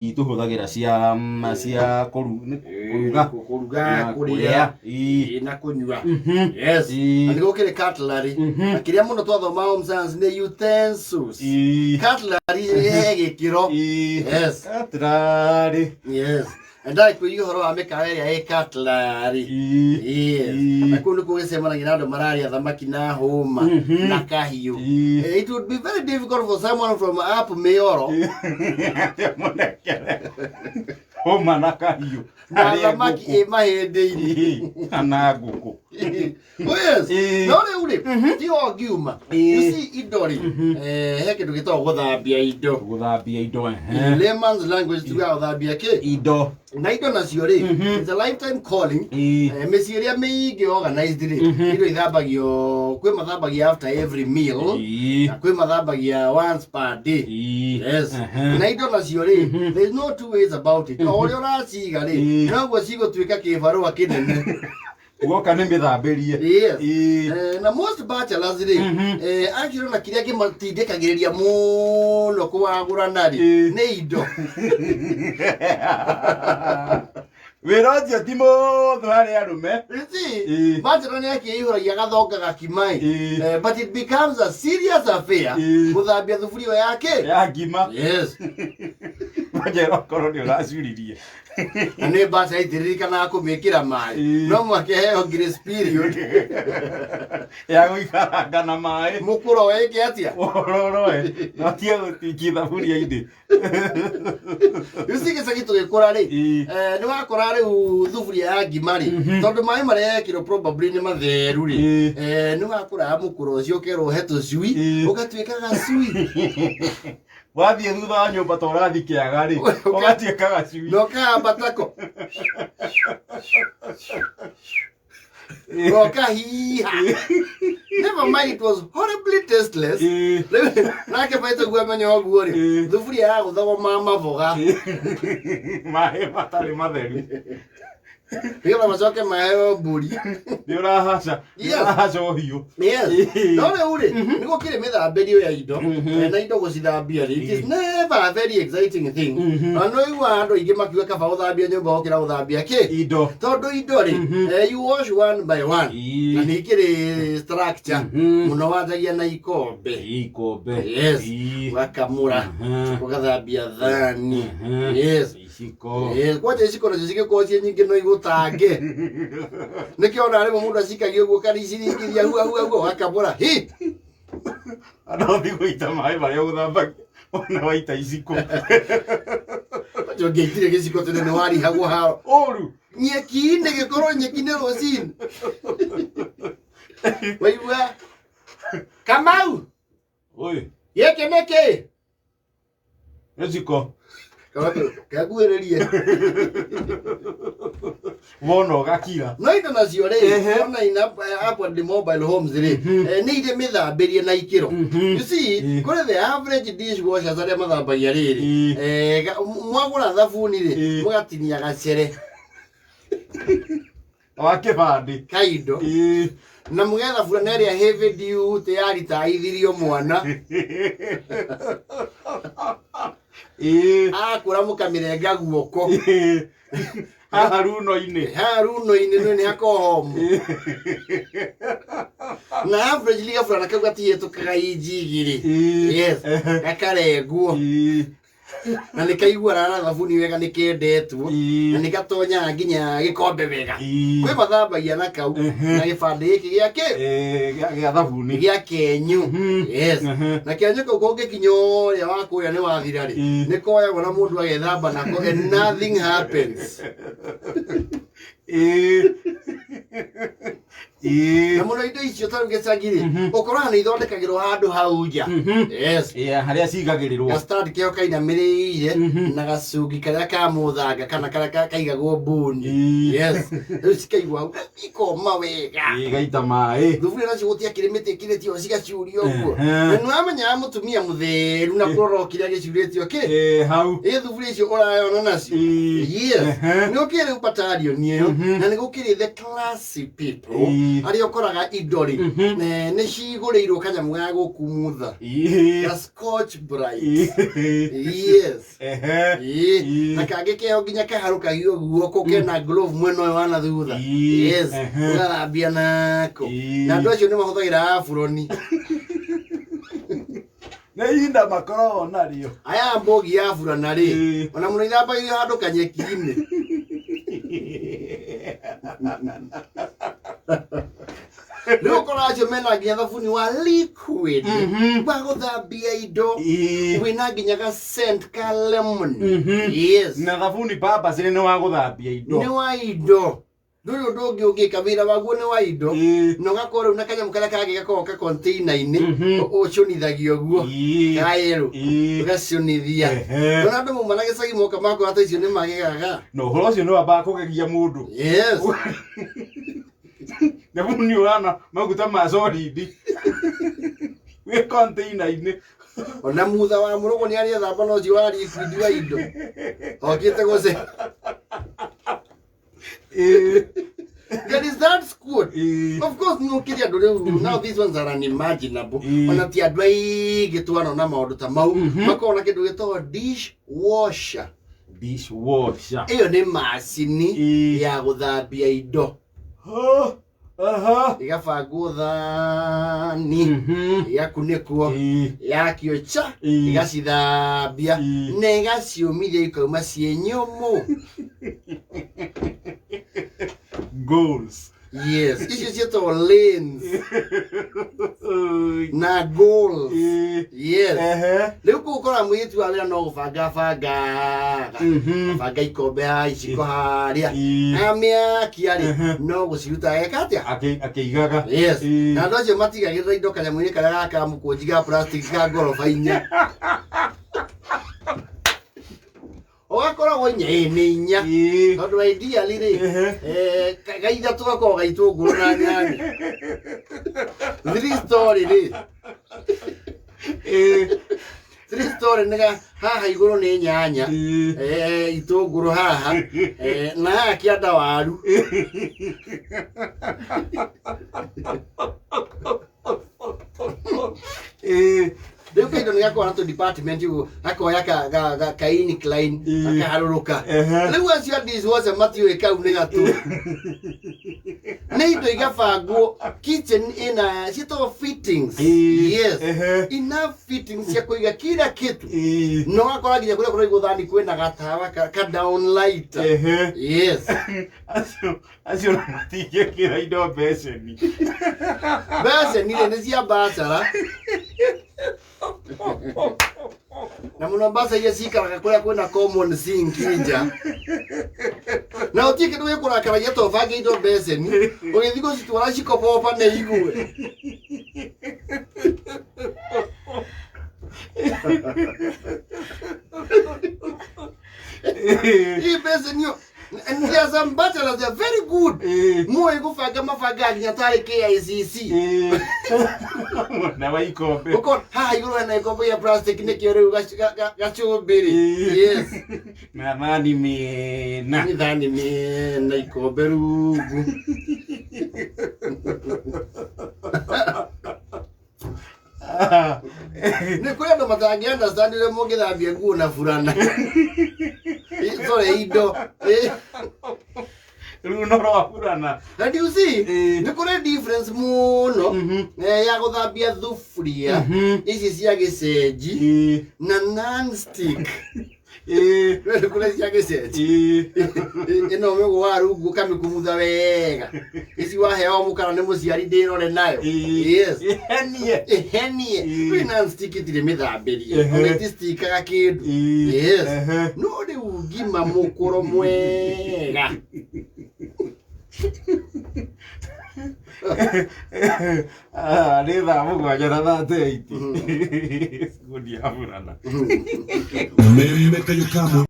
Tũhũthagĩra cia cia kũruga. Kũruga, na kũrĩa. Ĩĩ. Na kũnyua. Yes. Na nĩ gũkĩrĩ cutlery. Na kĩrĩa mũno twathoma home science nĩ utensils. Cutlery he gĩkĩro. Yes. Cutlery. Yes. Na ndakwĩria ũhoro wa mĩkawa ĩrĩa ĩ cutlery. Yes. Na kũu nĩkuo gĩcemanagia na andũ mararĩa thamaki na hũma na kahiũ. It would be very difficult for someone from up Mayoro Mũnekere hũma na kahiũ na Arĩe thamaki ngũkũ. ĩ mahĩndĩ-inĩ. Kana ngũkũ. Oh, yes. No rĩu rĩ, ti o ngiuma. You see indo rĩ, he kĩndũ gĩtagwo gũthambia indo. Gũthambia indo. In layman's language tugaga gũthambia kĩ? Indo. Na indo nacio rĩ, it's a lifetime calling. Mĩciĩ ĩrĩa mĩingĩ organized rĩ, indo ithambagio, kwĩ mathambagia after every meal, na kwĩ mathambagia once per day. Yes. Na indo nacio rĩ, there is no two ways about it. O ũrĩa ũraciga rĩ, noguo cigũtuĩka kĩbarũa kĩnene. Guoka nĩ mĩthambĩrie. Yes. Na most bachelors rĩ, actually ona kĩrĩa kĩmatindĩkagĩrĩria mũno kũwagũrana rĩ, nĩ indo. Wĩra ũcio ti mũthũ harĩ arũme. You see, bachelor nĩ akĩihũragia gathonga gakima ĩ. But it becomes a serious affair gũthambia thuburia ĩyo yake. Ya ngima. Yes. Wanjera okorwo nĩ ũracuririe. Na nĩ bachelor itiririkanaga kũmĩkĩra maĩ. No mwake heo grace period. Ya gũikaranga na maĩ. Mũkũro wĩke atĩa? Ũroroe. No tie gũtikia thaburia-inĩ. Rĩu ci gĩcagi tũgĩkũra rĩ, nĩ wakora rĩu thuburia ya ngima rĩ, tondũ maĩ marĩa yekĩrwo probably nĩ matheru rĩ, nĩ wakũraga mũkũro ũcio ũkerwo he tũcui, ũgatuĩka gacui. Wathiĩ thutha wa nyũmba ta ũrathiĩ kĩaga rĩ, ũgatuĩka gacui. Na ũkahambatako. Na ũkahiha. Never mind, it was horribly tasteless. Rĩu nake maitũ guo amenya ũguo rĩ, thuburia ya gũthagwo ma maboga. Maĩ matarĩ matheru. Nĩgetha macoke maheo mbũri. Nĩ ũrahaca. Nĩ ũrahaca ũhiũ. Yes. No rĩu rĩ, nĩ gũkĩrĩ mĩthambĩrio ya indo, na indo gũcithambia rĩ, it is never a very exciting thing. Na nĩ ũiguaga andũ aingĩ makiuga kaba gũthambia nyũmba gũkĩra gũthambia kĩ? Indo. Tondũ indo rĩ, you wash one by one. Na nĩ ikĩrĩ structure. Mũno wanjagia na ikombe. Ikombe. Yes. Ũgakamũra, ũgathambia thani. Yes. Iciko. Kwanja iciko nacio cigĩkorwo ciĩ nyingĩ no igũtange. Nĩkĩo ona rĩmwe mũndũ acikagia ũguo kariciringithia hua hua hua ũgakamũra hi. No ũthiĩ gũita maĩ marĩa ũgũthambagia ona waita iciko. Kwanja ũngĩaitire gĩciko tene nĩ warihagwo haro. Ũru. Nyeki-inĩ gĩkorwo nyeki-inĩ rũcinĩ. Waigua Kamau Oi. Gĩkĩ nĩ kĩ? Gĩciko. Kaguĩrĩrie. Wona ũgakira. No indo nacio rĩ, ona ina upward mobile homes rĩ, nĩ irĩ mĩthambĩrie na ikĩro. You see, kũrĩ the average dishwashers arĩa mathambagia rĩrĩ, mwagũra thabuni rĩ, mũgatinia gacere. Wa kĩbandĩ. Kaindo. Na mũgetha burana ĩrĩa heavy duty ya ritaithirio mwana. Akũra mũkamĩrenga guoko. Haha runo-inĩ. Haha runo-inĩ nĩ nĩ hakohomo. Na average gaburana kau gatihĩtũkaga inji 2. Yes. Gakarengwo. Na nĩ kaiguanaga na thabuni wega, nĩ kendetwo. Na nĩ gatonyaga nginya gĩkombe wega. Kwĩ mathambagia na kau na gĩbandĩ gĩkĩ gĩa kĩ? Gĩa thabuni. Gĩa kenyũ. Yes. Na kenyũ kau kũngĩkinya ũrĩa wa kũrĩa nĩ wathira rĩ, nĩ koyagwo na mũndũ agethamba nako and nothing happens. Na mũno indo icio ta rĩu gĩcagi rĩ, ũkoraga nĩ ithondekagĩrwo handũ hau nja. Yes. Yeah, harĩa cigagĩrĩrwo. Gastand kĩo kainamĩrĩire na gacungi karĩa ka mũthanga kana karĩa kaigagwo mbuni. Yes. Rĩu cikaigwo hau ikoma wega. Igaita maĩ. Thuburia nacio gũtiakĩrĩ mĩtĩ ĩkĩrĩtio cigacurio ũguo. Na nĩwamenyaga mũtumia mũtheru na kũrora o kĩrĩa gĩcurĩtio kĩ? Hau. Ĩ thuburia icio ũrayona nacio. Yes. Nĩ ũkĩrĩ rĩu batalion ĩyo na nĩ gũkĩrĩ the classy people. Arĩa ũkoraga indo rĩ, nĩ cigũrĩirwo kanyamũ ga gũkumutha ga Scotch Brite. Yes. Na kangĩ keho nginya kaharũkagio guoko kena glove mwena ũyũ wa na thutha. Yes. Ũgathambia nako. Na andũ acio nĩ mahũthagĩra aburoni. Nĩ ihinda makoragwo narĩo. Aya mbogi ya burana rĩ, ona mũno ithambagĩrio handũ kanyeki-inĩ. Rĩu ũkora acio mena nginya thabuni wa liquid wa gũthambia indo, wĩna nginya ga scent ka lemon. Yes. Na thabuni purposely nĩ wa gũthambia indo. Nĩ wa indo, ndũrĩ ũndũ ũngĩ ũngĩka, wĩra waguo nĩ wa indo. Na ũgakorwo rĩu na kanyamũ karĩa kangĩ gakoragwo ka container-inĩ, ũcũnithagio guo kaerũ, ũgacũnithia. Ona andũ mauma na gĩcagi moka makora ta icio nĩ magegaga. Na ũhoro ũcio nĩ wambaga kũgegia mũndũ. Yes. Thabuni ũhana maguta ma solid wĩ container-inĩ. Ona mutha wa mũrũgũ nĩ arĩethamba na ũcio wa liquid wa indo okĩte gũce. There is that squad. Of course nĩ ũkĩrĩ andũ rĩu, now these ones are unimaginable. Ona ti andũ aingĩ twanona maũndũ ta mau. Makoragwo na kĩndũ gĩtagwo dish washer. Dishwasher. Ĩyo nĩ macini ya gũthambia indo. Ĩgabangwo thani, ĩgakunĩkwo, yakio cha, ĩgacithambia na ĩgaciũmithia ikauma ciĩ nyũmũ. Goals. Yes, icio ciĩtagwo lanes na goals. Yes. Rĩu kũu ũkora mũirĩtu wa wĩra no gũbanga bangaga, banga ikombe haha, iciko harĩa, amĩakia rĩ, no gũciruta eka atĩa? Akĩigaga. Yes. Na andũ acio matigagĩrĩra indo kanyamũ-inĩ karĩa gaka mũkũnji ga plastic ka ngoroba inya, ũgakoragwo inya, ĩ nĩ inya, tondũ ideally rĩ, ga ithatũ gakoragwo ga itũngũrũ na nyanya. Three story rĩ, three story nĩ haha igũrũ nĩ nyanya, itũngũrũ haha, na haha kĩanda waru. Rĩu kaindo nĩ gakoragwo na tũ department ũguo, gakoya ka incline, gakaharũrũka. Rĩu acio a dishwasher matiũĩ kau nĩ gatũ. Nĩ indo igabangwo kitchen ĩna ciĩtagwo fittings. Yes. Enough fittings cia kũiga kila kitu. No wakora nginya kũrĩa kũraigwo thani kwĩna gatawa ka down light. Yes. Acio na matingĩkĩra indo mbeceni. Beceni rĩ, nĩ cia mbacara, na mũno mbaca iria cikaraga kũrĩa kwĩna common sink nja, na gũtirĩ kĩndũ gĩkũrakaragia to bange indo beceni ũgĩthiĩ gũcitwara cikoboba nĩ igue. Hii beceni yo, and there are some bachelors, they are very good, moĩ gũbanga, mabangaga nginya tarĩ KICC. Na wa ikombe. Ũkona haha igũrũ hena ikombe gĩa plastic nĩkĩo rĩu gacumbĩrĩ. Yes. Na thani mĩena. Nĩ thani mĩena, ikombe rungu. Nĩ kũrĩ andũ matangĩ understand ũrĩa mũngĩthambia nguo na burana. Sorry, indo. Rĩu no rwaburana. And you see, nĩ kũrĩ difference mũno ya gũthambia thuburia ici cia gĩcenji na non-stick. Nĩ kũrĩ cia gĩcenji, ĩno mĩgũa rungu ũkamĩkumutha wega, ici waheo mũkara nĩ mũciari ndĩrore nayo. Yes. Ĩhenie. Ĩhenie. Kwĩ non-stick itirĩ mĩthambĩrie, ona itistikaga kĩndũ. Yes. No rĩu ngima mũkũro mwega. Ah, nĩ thaa 7 na 38 ngundi ya burana. Meme Kayukamo.